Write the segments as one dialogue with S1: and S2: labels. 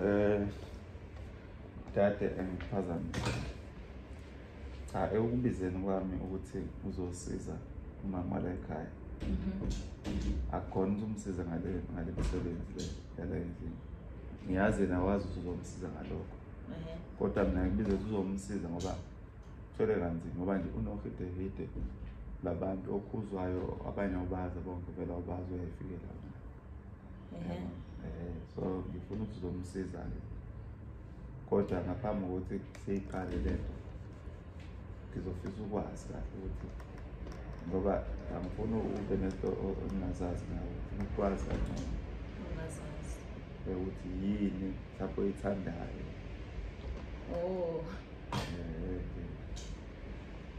S1: Eh dade engiphazamise. Cha, ekubizeni kwami ukuthi uzosiza umama la ekhaya. Akukhona ukuthi umsize ngale misebenzi le yala endlini. Ngiyazi yena wazi ukuthi uzomsiza ngalokho. Kodwa mina ngikubiza ukuthi uzomsiza ngoba uthwele kanzima, ngoba nje unohidehide labantu okhuzwayo, abanye awubazi bonke vele awubazi uyayifikela wena. So ngifuna ukuthi uzomsiza-ke, kodwa ngaphambi kokuthi siyiqale lento ngizofisa ukwazi kahle ukuthi, ngoba angifuni ube nento ongazazi ngayo, ngifuna ukwazi kangcono
S2: Ungazazi.
S1: Ukuthi yini mhlawumbe oyithandayo.
S2: Oh.
S1: Eh,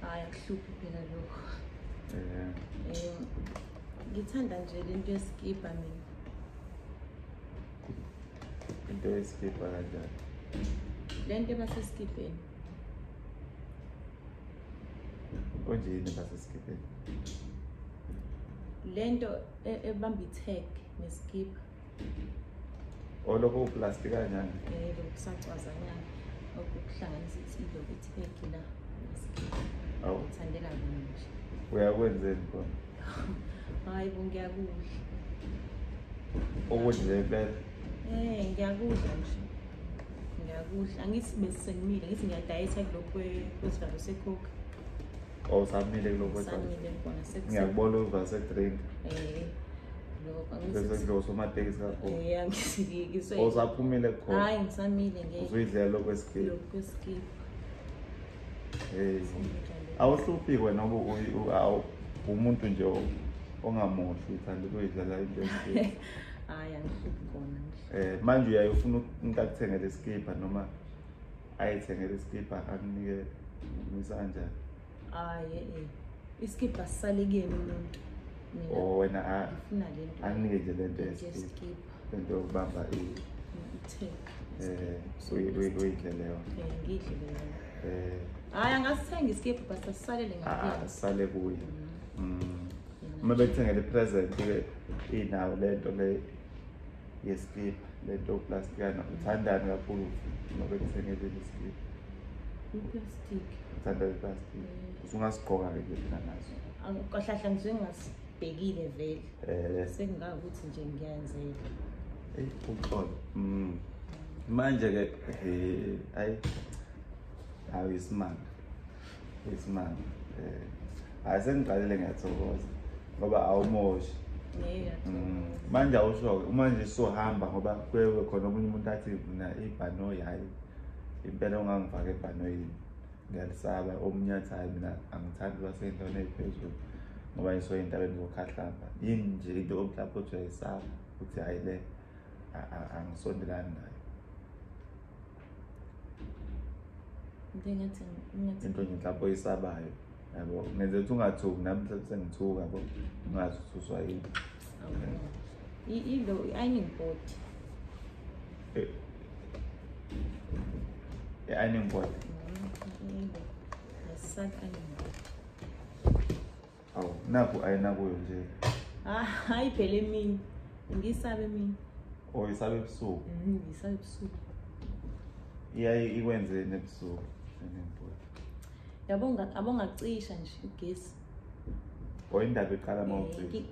S2: Hayi, akuhluphi phela lokho.
S1: Eh.
S2: Ngithanda nje lento yeskipa mina.
S1: Into yeskipa kanjani?
S2: Lento ebaseskipeni.
S1: Konje yini ebaseskipeni?
S2: Lento ebamba i-tag neskipa.
S1: Olokho uplastic kanjani?
S2: Lokhu kusacwazanyana okuhlanganisa ilokhu i-tag la neskipa.
S1: Awu.
S2: Ngithandela kona nje.
S1: Uyakwenzeni khona?
S2: Hayi bo, ngiyakudla.
S1: Ukudla impela?
S2: Ngiyakudla nje. Ngiyakudla. Angithi bese sengimile, ngithi ngiyadayisa kulokhu kwesivalo seCoke.
S1: Oh, usamile kulokhu kwesivalo?
S2: Ngisamile khona,
S1: Ngiyakubona uva se-drink.
S2: Lokho angithi
S1: Bese kulo somatekisi kakhulu.
S2: Angithi ngiswe.
S1: Oh, usaphumile khona.
S2: Hayi, ngisamile ngeke.
S1: Uzuyidlela lokhu kweskipa.
S2: Lokhu kweskipa.
S1: Awuhluphi wena ngoba umuntu nje ongamuhle, uthanda ukuyidlela into yeskipa.
S2: Hayi, angihluphi kona nje.
S1: Manje uyaye ufuna umuntu akuthengele iskipa noma ayithengele iskipa akunike umisa kanjani?
S2: Hayi, Iskipa sisale kuyena umuntu. Mina
S1: Oh, wena
S2: ngifuna le nto.
S1: Akunike nje le nto
S2: Into
S1: yeskipa.
S2: yeskipa.
S1: Le nto yokubamba
S2: I-tag.
S1: Uyidlele yona.
S2: Ngiyidlele yona. Hayi, angasithenga iskipa but asisalele ngakuyena.
S1: Asisale kuye. Uma bekuthengele i-present-ke inawo le nto le yeskipa, le nto yoplastikana, uthandani kakhulu uma bekuthengele iskipa?
S2: I-plastic.
S1: Uthanda i-plastic. Usungasigqoka-ke nje thina naso.
S2: Kahle kahle ngisuke ngingasibhekile vele. Sekungawukuthi nje ngiyenzela.
S1: Eyi, uxolo. Manje-ke, hayi, hawu isimanga. Isimanga. Hayi, sengiqalile ngiyathokoza ngoba awumoshi. Manje awusho-ke, uma nje sohamba ngoba kuye kube khona omunye umuntu athi mina ibhanoyi, hhayi, impela ungangifaki ebhanoyini. Ngiyalisaba. Omunye athi hhayi, mina angithandi ukuba sey'ndaweni ey'phezulu ngoba ngisuke ey'ntabeni zokhahlamba. Yini nje into mhlawumbe othi uyayisaba ukuthi hhayi le angisondelani nayo?
S2: Into engathi ngingathi
S1: Into nje mhlawumbe oyisabayo, yabo, ngenze ukuthi ungathuki, nami mhlawumbe sengithuka, yabo, ungazi ukuthi uswa yini.
S2: Ilo i-ironing board.
S1: I-ironing board?
S2: Ilo. Ngesaka ironing board.
S1: Awu, nakhu ayinakuyo nje.
S2: Hayi phela emini. Ngiyisabe emini.
S1: Oh, uyisabe ebusuku?
S2: Ngiyisabe ebusuku.
S1: Iyaye ikwenzeni ebusuku ironing board?
S2: Yabo abongacisha nje ugesi.
S1: Oh, indaba iqala uma ucisha.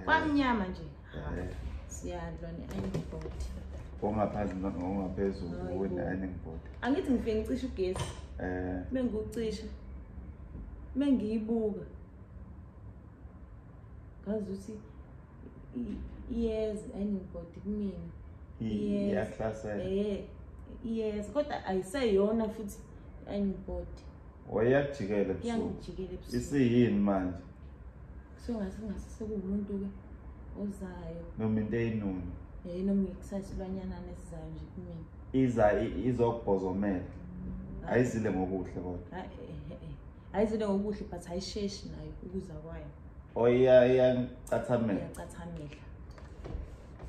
S2: Kwamnyama nje. Siyalwa ne-ironing board.
S1: Ongaphansi nongaphezulu
S2: Hayi bo.
S1: wene-ironing board.
S2: Angithi ngifike ngicishe ugesi. Mengiwucisha. Mengiyibuka. Ngazi ukuthi iyeza i-ironing board kumina. Iyeza.
S1: Iyahlasela.
S2: Iyeza kodwa ayiseyona futhi i-ironing board.
S1: Wayakujikela ebusuku.
S2: Iyangijikela ebusuku.
S1: Isiyini manje?
S2: Kusengase ngase sekuwumuntu-ke ozayo.
S1: Noma into eyinunu.
S2: Noma kusasilwanyana esizayo nje kumina.
S1: Iza izokubhozomela. Ayizile ngokuhle kodwa.
S2: Ayizile ngokuhle but ayisheshi nayo ukuza kwayo.
S1: Oh, iyacathamela.
S2: Iyacathamela.